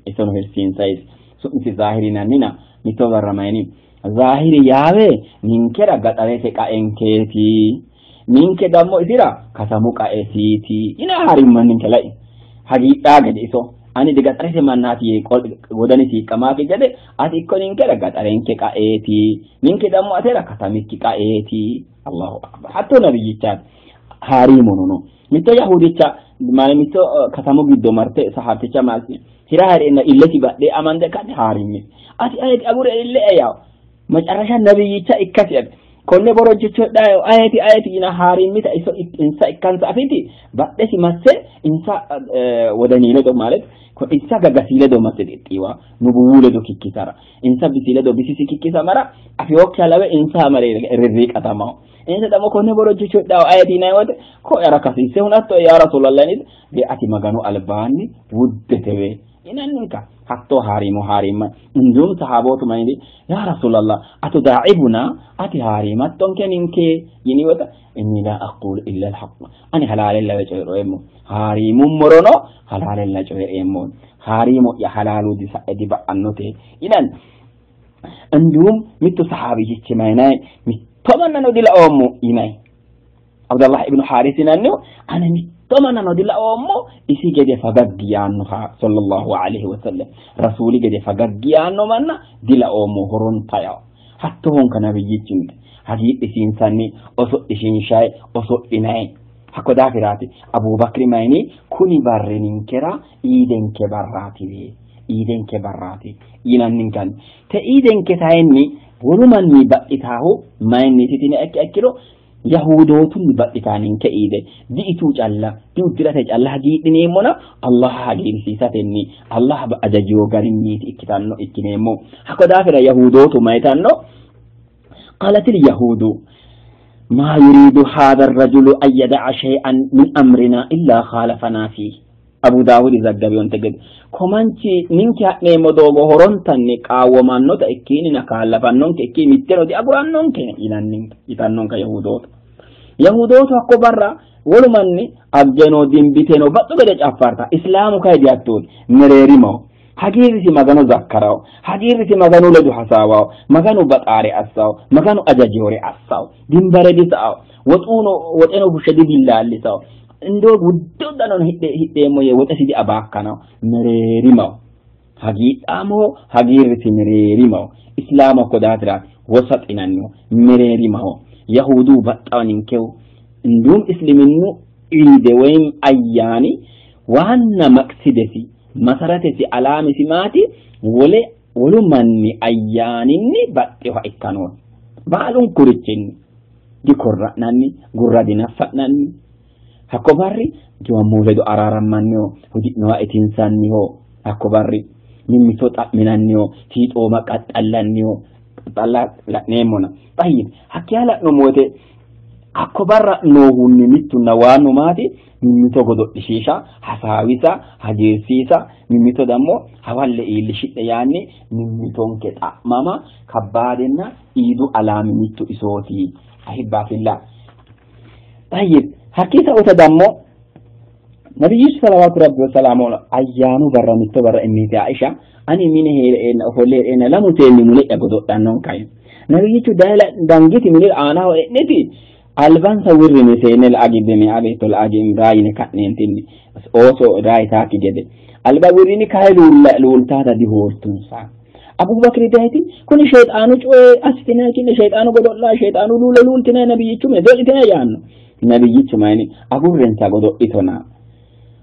isono hirsiinsayisi. Su'misi Zaahiri yinannina mitto barra mayini Zaahiri yaawe ninkera gaxarete qaenkeeti. Ninke dammo isira katamu qaesiiti. Yina haariimmanninke lai. Hagiidhaa gede iso ani digaxarete mannaati yee wodanisi hiiqqamaaki gede ati ikko ninkera gaxarenke qaeeti, ninke dammo atera katamikki qaeeti. Allahu akbar. Hatto nabiyyichaati haariimono no. Mitto yahudicha maale mitto katamu giddo marte sahaabticha maasi hira hareenna illesi badhee amande ka'ne haariimmisi. Ati ayeti agure ille yawo macarasha nabiyyicha ikkasi ati konne borojjicho hidhayo ayeti ayeti yina haariimmita iso insa ikkansa afiti badhesi masse insa wodanii ledo ማለት insa gagasii ledo masse xixxiiwa nubuwuu ledo kikkisara insa bisi ledo bisisi kikkisamara afiyokkiha lawe insa mare rirriiqatamaho. Insa damo konne borojjicho hidhayo ayeti yinanni woyte ko'era kasiisse hunatto ya Rasulallah yiniti de ati Maganu albaanni wuddetewe yinanninka. Hatto haariimo haariimma indum sahaabootu mayini ya Rasulallah atudaa'ibuna ati haariimattonke ninke yini woyte inni la aqulu illa alhaq ani halaalella coyi'reemmo haariimummorono halaalella coyi'reemmo haariimo'ya halaalu disa'e diba'annote yinanni. Indum mittu sahaabiyichi mayinayi mitto mannano dilaoommo yinayi Abdallah ibnu Haaris yinannihu ani mitto mannano dilaoommo isi gede fagaggi yaannoha sallallahu alaihi wasallam rasuuli gede fagaggi yaanno manna dilaoommo horonta yawo. Hattohonka nabiyyichinke hagiidhisiinsanni oso'lishiinshayi oso'linayi. Hakko daafiraati Abubakri mayini kuni barri ninkera iidenke barraatiwe iidenke barraati yinanninkanni. Te iidenke tayinni wolu manni baxxitaahu mayinniiti tini ekki ikkiro yahudootunni baxxitaa ninke iide di'ituu calla diuddirate calla hagiidhineemmona Allah hagiirsiisatenni Allah ajajiyo garinniiti ikkitanno ikkineemmo. Hakko daafira yahudootu mayitanno qaalatil yahudu ma yuridu hadha ar-rajulu an yada'a shay'an min amrina illa khalafana fihi. Abu Daawudi zaggabiyonte gede ko manchi ninke ha'neemmo doogo horontanni qaawwamannota ikkiinina kaallafannonke ikkii mitteno diagurannonke yinanninke yitannonka yahudootu. Yahudootu hakko barra wolu manni aggeno dimbiteno baxxu gede caffarta islaamu kayi dihattooti mereerimaho. Hagiirrisi Magano zakkarawo, hagiirrisi Maganu ledo hasaawawo, Maganu baxaare assawo, Maganu ajajewore assawo, dimbare disa'awo, woxuno woxeno fushshe dibillaallisawo, indoo wudde uddanono hidheemmo yee woxesi diabaakkanawo, mereerimaho. Hagiidhaamoho, hagiirrisi mereerimaho. Islaamu hakko daafiraati wosaxinanniho, mereerimaho. Yahudu baxxawo ninkehu indum isliminnu iide woyim ayyaani waanna maqsidesi masaratesi alaamisi maati wole wolu manni ayyaaninni baxxeha ikkanooti. Baalunkurichinni dikorra'nanni, gurra dinaffa'nanni. Hakko barri giwammoo ledo araarammanniho, hudi'noha itinsanniho. Hakko barri mimmito xa'minanniho, fiixooma qaxxallanniho. qaxxalla la'neemmona. Tayyib hakkiya la'nummo woyte hakko barra noohunni mittunna waannu maati mimmito godo'lishiisha, hasaawisa, hagiirsiisa, mimmito dammo hawalle iillishidhe yaanni mimmitonke xa'mama kabbaadenna iidu alaami mittu isooti. Ahibbaa fillah. Tayyib hakkii sa'oota dammo nabiyyichu salawaatu rabbi wasalaamu ayyaanu barra mitto barra immiite Aisha ani mine hee'reenna ofolle hee'reenna lamu seenni mule'ya godo'lannonkayi. Nabiyyichu daye dangiti minira aanaho e'niti albansa wirrine seenne la'a gibbe me'a beetto la'a raa yine ka'neentinni ooso raa yitaakki gede alba wirrini kayi luultaata dihooltunsa. Abubakiri dayiti kuni sheexaanu coye assitinayi ki'ne sheexaanu godo'la sheexaanu luule luultinayi nabiyyichu mine do'litinayi yaanno. Nabiyyichu mayini agurrensa godo'litona.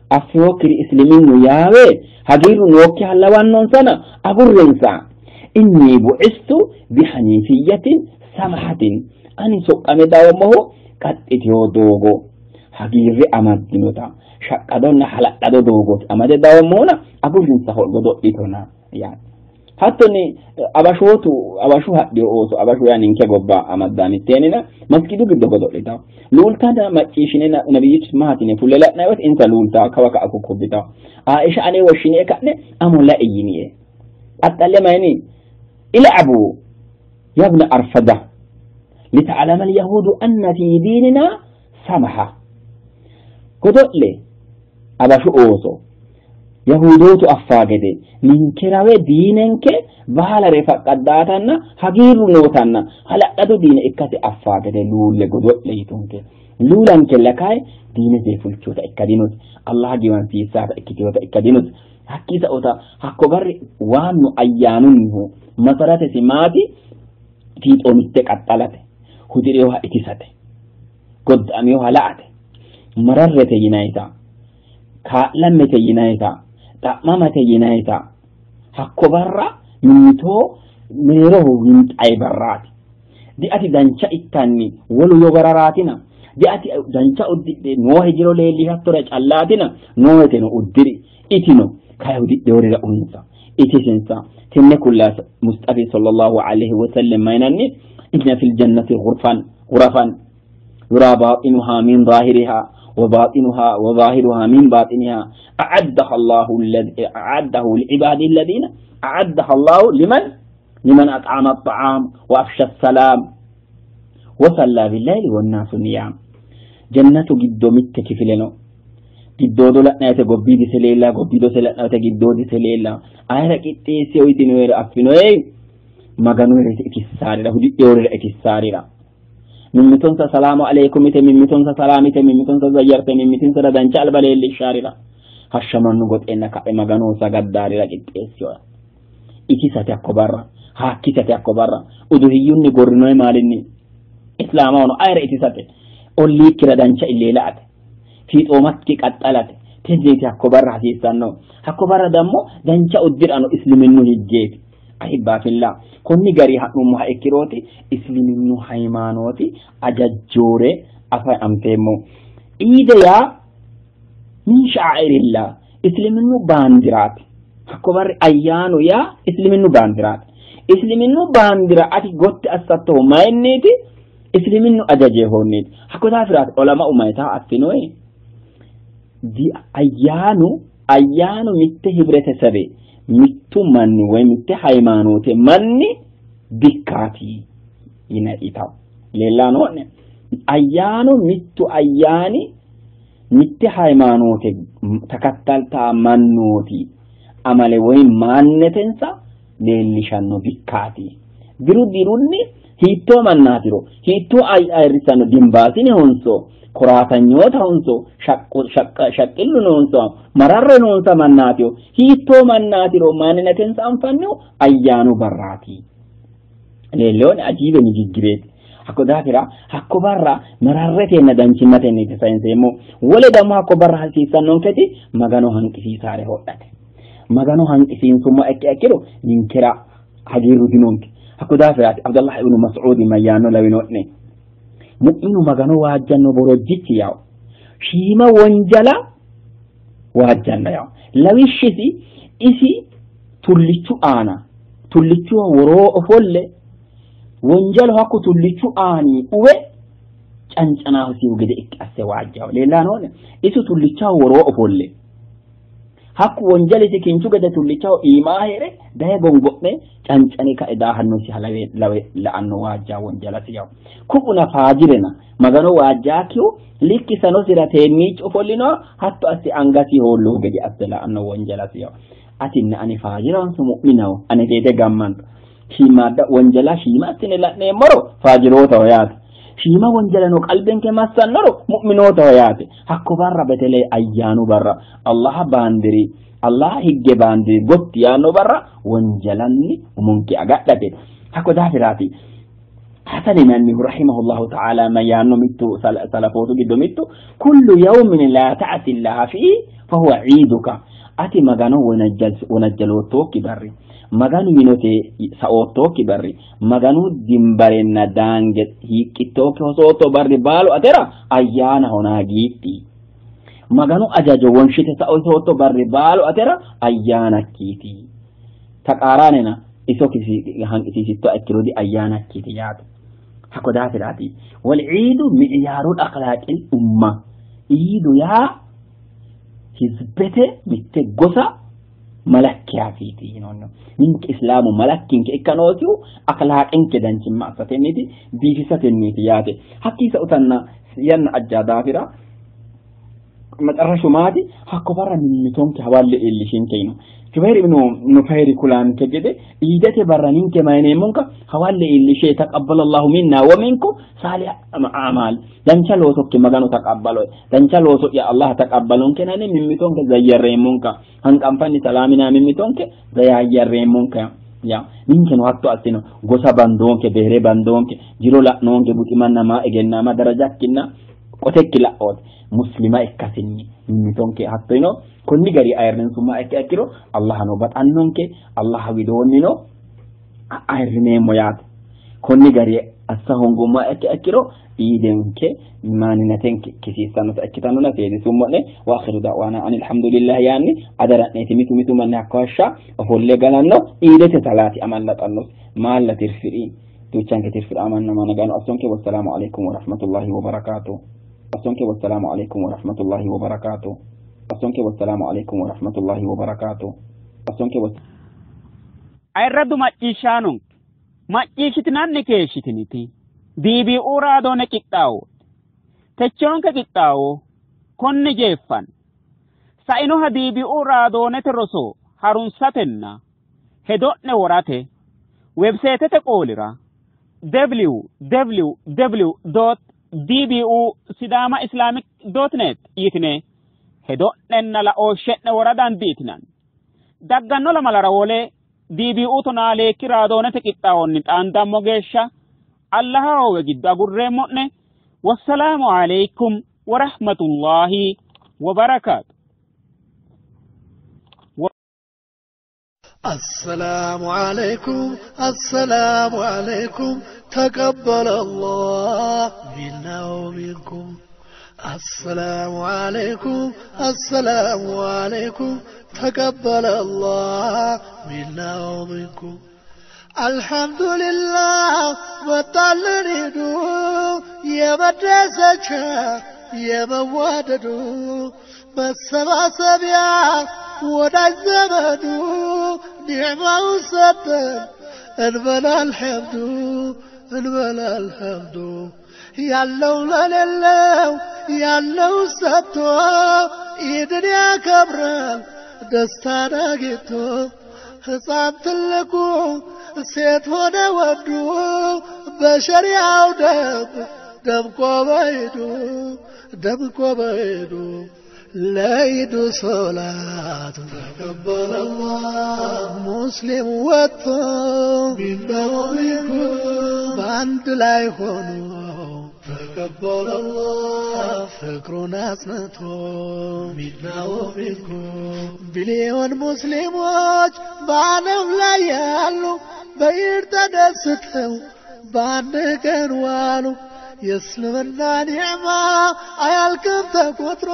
Affinokkiri isliminnu yaawe hagiirru nookkiha lawannonsana agurrensa. Inni bu'istu bihanifiyyatin samahatin ani soqqame dawommohu qaxxiteyo doogo hagiirre amaddinota shaqqadonna hala'lado doogooti amade dawommohuna agurrinsa godo'litona yaanno. Hattonni abashootu abashu hadhiyo ooso abashu yaa ninke gobba amaddaa mitteenina masgidu giddo godo'litawo luultana macciishshine nabiyyichu maati yine fulle la'nanni woyte insa luultawo kawa ka'a kukkubbitawo. Aisha ane woshshine ka'ne amo lai yinie qaxxalle mayini il'abu yabna arfada lita'lama alyahudu anna fi diinina samaha godo'le abashu ooso yahudootu affaa gede ninkerawe diinenke baalare faqqaddaatanna hagiirru nootanna hala'lado diine ikkase affaa gede luulle godo'le yitunke. Luulankella kayi diinete fulchoota ikka dinosi. Allah giwansiissaata ikkiteyoota ikka dinosi. Hakkii sa'oota hakko barri waannu ayyaanunnihu masaratesi maati fiixoomitte qaxxalate hudireyoha itisate godda'ameyoha la'ate mararrete yinayita kaa'lammete yinayita xa'mamate yinayita hakko barra mimmito mereeroho winxayi barraati. Diati dancha ittanni wolu yogararaatina diati dancha uddidhe noohe jiro leellishattora callaatina nooheteno uddiri itino kayi hudidheyorira uyinsa itisinsa. Tenne kullaa Musxafi sallallahu alayhi wa sallam mayinanni inna fil jannati ghurafan yura baatinuha min zahiriha وباطنها وظاهرها من باطنها أعدها الله الذي أعده لعباده الذين أعدها الله لمن أطعم الطعام وأفشى السلام وصلى بالليل والناس نيام. جنة جدو متكفلنو giddoodo la'nayte gobbiidise leella gobbiidose la'nayte giddoodise leella ayera qixxeesse uyitinoere affinoe maganu itissaarira hudidheyorira itissaarira mimmitonsa salaamu alaykum yite mimmitonsa salaamite mimmitonsa zayyarte mimmitinsara dancha alba leellishshaarira hashsha mannu goxeenna ka'e maganoho sagaddaarira qixxeessiwa itisate hakko barra haakkisate hakko barra uduhiyyunni gorrinoe maalinni islaamahono ayera itisate olliikkira dancha illee la'ate fiixoomakki qaxxalate tenneeti hakko barra hasiissanno. Hakko barra dammo dancha uddirano isliminnu higgeeti. Ahibbaa fillah konni gari ha'nummoha ikkirooti isliminnu haymaanooti ajajjoore afa anfeemmo. Iide yaa min sha'airillah isliminnu baandiraati. Hakko barri ayyaanu yaa isliminnu baandiraati. Isliminnu baandira ati gotti assattohu mayinniiti? Isliminnu ajajeehonniiti. Hakko daafiraati olama'u mayitaa affinoe di ayyaanu mitte hibretesabe mittu manni woy mitte haymaanoote manni bikkaati yine itawo leellano'ne. Ayyaanu mittu ayyaani mitte haymaanoote takattaltaa mannooti amale woy maannetensa leellishanno bikkaati. Diru dirunni hiittoo mannaatiro hiittoo ayirrissanno dimbaasine honso koraatanyoota honso shaqqillu noonsa mararre noonsa mannaatiro hiittoo mannaatiro maaninatensa anfannihu ayyaanu barraati. Leelloone ajiibe nigiggireeti. Hakko daafira hakko barra mararretenna danchimmatenniiti sayinseemmo. Wole dammo hakko barra hasiissannonketi magano hanqisiisaare hodhate. Magano hanqisiinsummo ikke ikkiro ninkera hagiirru dinonke. Hakko daafiraati Abdallah ibnu Mas'uudi mayyaanno lawino'ne. Mu'minu magano waajjanno borojjichi yawo shiima wonjala waajjanno yawo. Lawishshisi isi tullichu aana tullichuwa woroo ofolle Wonjalu hakku tullichu aani uwe cancanahosihu gede ikke asse waajjaho. Leellanoone isu tullichaho woroo ofolle hakku wonjalisi kinchu gede tullichaho iimaa heere daye gongo'me cancane kae daahannosiha lawe lawe la'anno waajja wonjalasi yawo. Ku'una faajirena Magano waajjaakkihu likki sanosira teenniichi ofollinoha hatto asse angasi hoollohu gede asse la'anno wonjalasi yawo. Atinna ani faajiranso mu'minaho ane teete gammanto. Shiimaadda wonjala shiima assine la'neemmoro faajirootaho yaate. Shiima wonjalano qalbenke massannoro mu'minootaho yaate. Hakko barra betele ayyaanu barra Allaha baandiri Allaha higge baandiri gotti yaanno barra wonjalanni umonke agadhate. Hakko daafiraati Hasan yinannihu rahimahullahu ta'ala ma yaanno mittu salafootu giddo mittu kullu yawmin la ta'ti Allaha fihi fahuwa ciiduka. Ati Magano wonajjaloottokki barri, Maganu yinote saoottokki barri, Maganu dimbarenna daange hiiqqittokki hosootto barri baalu atera ayyaanahona hagiidhi. Maganu ajajo wonshite saotootto barri baalu atera ayyaanakkiiti. Taqaaraanena iso hanqisiisittoha ikkiro di ayyaanakkiiti yaate. Hakko daafiraati wal ciidu mi'yaarul akhlaaqil umma. Iidu yaa hizbete mitte gosa malakkiyaasiiti yinoonno. Ninke islaamu malakkinke ikka noosihu akhlaaqinke danchimma assatenniiti biifisatenniiti yaate. Hakkii sa'utanna yanna ajjaa daafira macarrashu maati hakko barra mimmitonke hawalle iillishinke yino. Jubayr ibnu Nufayri kulanke gede iidete barra ninke mayineemmonka hawalle iillishe taqabbalallahu minna wa minkum saalih a'maal. Dancha loosokki Maganu taqabbaloe, dancha looso'ya Allah taqabbalonke nani mimmitonke zayyarreemmonka, hanqanfanni salaamina mimmitonke zayayyarreemmonka. Ya ninkeno hatto assino, gosa bandoonke, behere bandoonke, jiro la'noonke, buximanna maa egennaama darajakkinna qotekki la'ooti, muslima ikkasinni mimmitonke hatto yino. Konni gari ayirrinsumma ikkiha ikkiro Allahano baxannonke, Allah widoonnino ayirrineemmo yaate. Konni gari assa hoongumma ikkiha ikkiro iidenke maaninatenke kisiissannota ikkitannona seedisummo'ne. Wa akhiru da'waana ani alhamdulillahi yaanni adara'neeti. Mitu mitu manni hakko hashsha ofolle galanno, iidete salaati amallaxannosi maalla tirfi'ri duuchanke tirfi'ra amanna Maganu assonke. Wassalaamu alaikum warahmatullahi wabarakaatuh. Assonke. Wassalaamu alaikum warahmatullahi wabarakaatuh. Assonke. Wassalaamu alaikum warahmatullahi wabarakaatuh. Assonke. Ayirraddu macciishshaanonke macciishshitinanni keeshshitiniti DBU raadoone qixxaawo techoonke qixxaawo konni jeeffanno. Sainoha DBU raadoonete roso harunsatenna hedo'ne worate webseetete qoolira www.dbusidamaislamic.net yitine hedo'nenna laooshshe'ne wora dandiitinanni. Dagganno lamalara wole DBU 12 raadoonete qixxaawonni xaandammo geeshsha Allaha hoowe giddo agurreemmo'ne. Wassalaamu alaikum warahmatullahi wabarakaatu. السلام عليكم السلام عليكم تقبل الله منا ومنكم. السلام عليكم السلام عليكم تقبل الله منا ومنكم. الحمد لله ወጣልን የመደሰቻ የመዋደዱ መሰባሰቢያ ወዳጅ ዘመዱ ኒዕማውን ሰጠን እንበል አልሐምዱ እንበል አልሐምዱ። ያለው ለሌለው ያለው ሰጥቶ ኢድን ያከብራል ደስታን አግኝቶ። ሕፃን ትልቁ ሴት ሆነ ወንዱ በሸሪያው ደንብ ደምቆ በኢዱ ደምቆ በኢዱ። ለኢዱ ሶላት ተቀበለ አላህ ሙስሊም ወጥቶ በአንድ ላይ ሆኖ ተቀበለ አላህ ፍቅሩን አጽንቶ ሚና ወሚንኩም። ቢሊዮን ሙስሊሞች በዓለም ላይ ያሉ በኢድ ተደስተው በአንድ ቀን ዋሉ። የእስልምና ኒዕማ አያልቅም ተቆጥሮ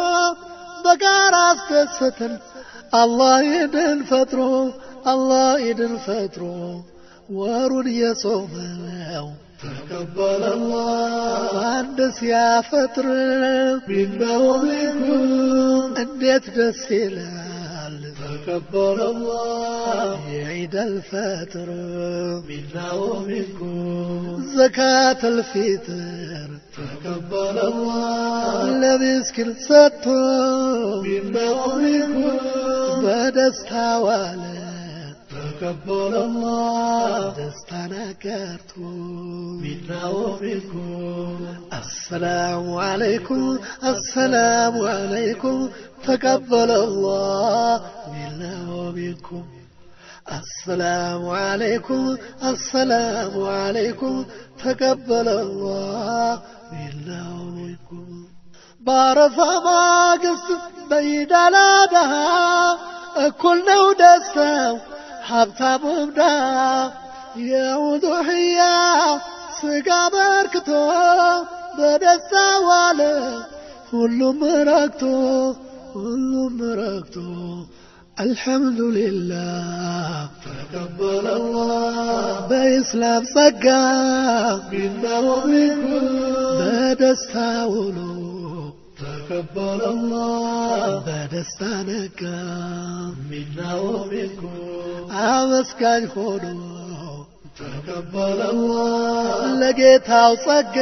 በጋራ አስደሰትን አላህ ኢድን ፈጥሮ አላህ ኢድን ፈጥሮ። ወሩን የጾመው ተቀበለ አላህ አንድ ሲያፈጥር ሚናው ሚንኩም እንዴት ደስ ይላል ተቀበለ አላህ የዒድ አልፈጥር ሚናው ሚንኩም ዘካት አልፊጥር ተቀበለ አላህ ለምስኪን ሰጥቶ ሚናው ሚንኩም በደስታ ዋለ ተቀበለ አላህ ደስታን አጋርቶ ሚና ወሚንኩም አሰላሙ አለይኩም አሰላሙ አለይኩም ተቀበለ አላህ ሚና ወሚንኩም አሰላሙ አለይኩም አሰላሙ አለይኩም ተቀበለ አላህ ሚና ወሚንኩም ባረፋ ማግስት በኢድ አል አድሃ እኩል ነው ደስታው ሀብታሙም ድሃ የኡዱሕያ ስጋ በርክቶ በደስታ ዋለ ሁሉም ረክቶ ሁሉም ረክቶ አልሐምዱሊላህ ተቀበለ አላህ በኢስላም ጸጋ ሚና ወሚንኩም በደስታ ውሎ ተቀበለ አላህ በደስታ ነጋ ሚና ወሚንኩም አመስጋኝ ሆኖ ተቀበለ አላህ ለጌታው ጸጋ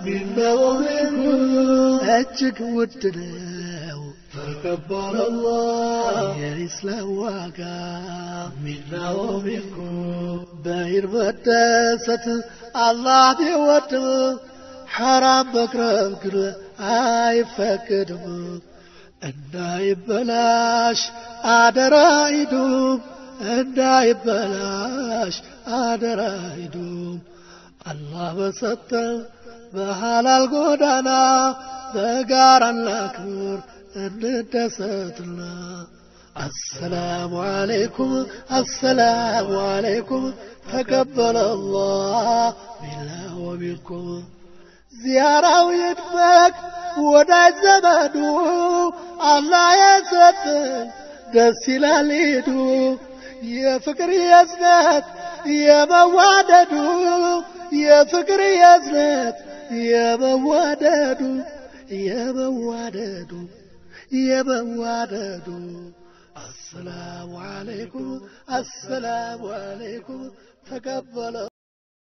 ሚና ወሚንኩም እጅግ ውድ ነው ተቀበለ አላህ የኢስላም ዋጋ ሚና ወሚንኩም በኢድ መደሰት አላህ ቢወድም ሐራም መቅረብ ግን አይፈቅድም። እንዳይበላሽ አደራ ሂዱም እንዳይበላሽ አደራ ሂዱም አላህ በሰጠን በሐላል ጎዳና በጋራ እናክብር እንደሰትና። አሰላሙ አለይኩም አሰላሙ አለይኩም ተቀበለ አላህ ሚና ወሚንኩም ዚያራው ይድመቅ ወዳጅ ዘመዱ አላህ የሰጠን ደስ ይላል ሂዱ የፍቅር የዝነት የመዋደዱ የፍቅር የዝነት የመዋደዱ የመዋደዱ የመዋደዱ አሰላሙ አለይኩም አሰላሙ አለይኩም ተቀበለ